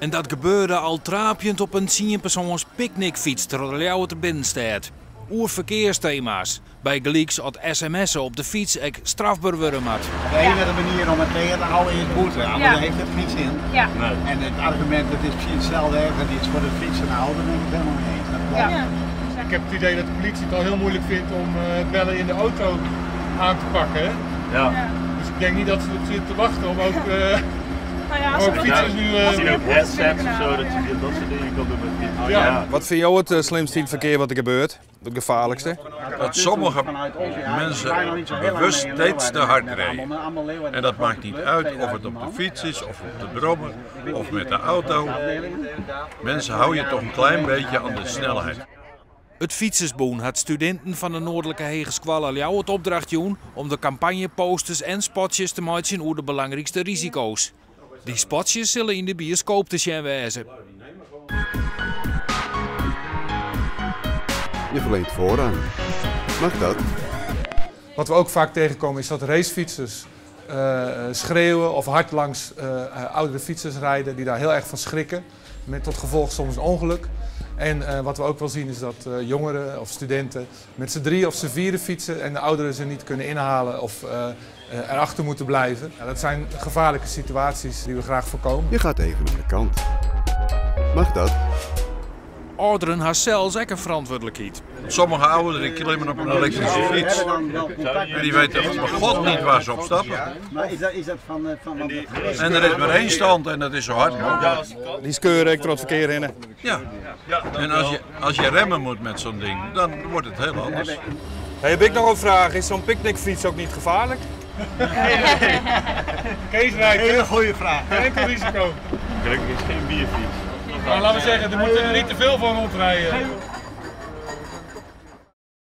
En dat gebeurde al traapjend op in tsienpersoans picknickfyts troch de Ljouwerter binnenstêd. Oer ferkearstema's, bygelyks oft sms'e op de fyts ek strafber wurde moat. De enige manier om it tegen te houden is boete, anders heeft het geen zin. En het argument het is precies hetzelfde erg, het is voor de fiets en de auto, daar ben ik het helemaal mee eens. Dat klopt. Ik heb het idee dat de politie het al heel moeilijk vindt om het bellen in de auto aan te pakken. Hè? Dus ik denk niet dat ze erop zitten te wachten om ook, Nou ja, als om ze ook dat- fietsers nu. als ze Misschien meer ook boetes willen headsets of zo, kunnen dat je dat soort dingen kan doen met fietsen. Ja. Wat vind jou het slimste in het verkeer wat er gebeurt? Het gevaarlijkste? Dat sommige mensen bewust steeds te hard rijden. En dat maakt niet uit of het op de fiets is, of op de brommer, of met de auto. Mensen, hou je toch een klein beetje aan de snelheid. It Fytsersbûn hat studinten fan de Noardlike Hegeskoalle Ljouwert opdracht jûn om de kampanjeposters en spotsjes te meitsjen oer de belangrykste risiko's. Dy spotsjes sille yn de bioskoop te sjen wêze. Je verleent voorrang. Mag dat? Wat we ook vaak tegenkomen is dat racefietsers schreeuwen of hard langs oudere fietsers rijden die daar heel erg van schrikken. Met tot gevolg soms een ongeluk. En wat we ook wel zien is dat jongeren of studenten met z'n drieën of z'n vieren fietsen en de ouderen ze niet kunnen inhalen of erachter moeten blijven. Ja, dat zijn gevaarlijke situaties die we graag voorkomen. Je gaat even naar de kant. Mag dat? Ouderen ha sels ek in ferantwurdlikheid. Sommige ouderen die klimmen op een elektrische fiets. En die weten bij god niet waar ze op stappen. Maar is dat van want het En er is maar één stand en dat is zo hard mogelijk. Die skeuren ek troch it ferkear hinne. Ja. En als je remmen moet met zo'n ding, dan wordt het heel anders. Hey, heb ik nog een vraag. Is zo'n picknickfiets ook niet gevaarlijk? Kees rijdt, hè? Hele goede vraag. Geen enkel risico. Gelukkig is het geen bierfiets. Maar laten we zeggen, er moeten er niet te veel van rondrijden.